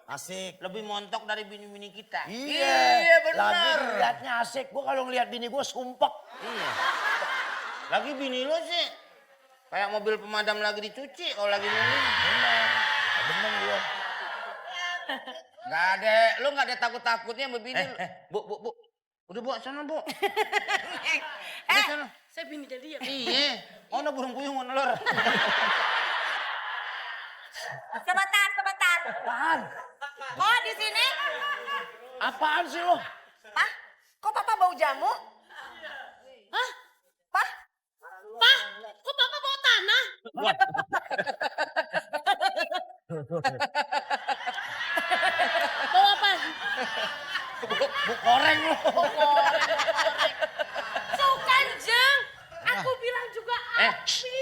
Asik. Lebih montok dari bini-bini kita. Iya benar. Lagi liatnya asik. Gue kalau ngeliat bini gue sumpek. Iya. Lagi bini lo sih kayak mobil pemadam lagi dicuci kalau lagi minum. Bener gue. Gak ada, lo gak ada takut-takutnya sama bini lo. Bu. Udah Bu, sana Bu. Sana. Saya bini dia. Iya, ono burung puyuh mau nelur. Sebentar. Apaan? Kok di sini? Apaan sih lo? Hah? Kok papa bau jamu? Hah? Pak? Pak, kok papa bawa tanah? Bawa apa? Bu koreng lo. Sukan, Jeng. Aku bilang juga Eh. api.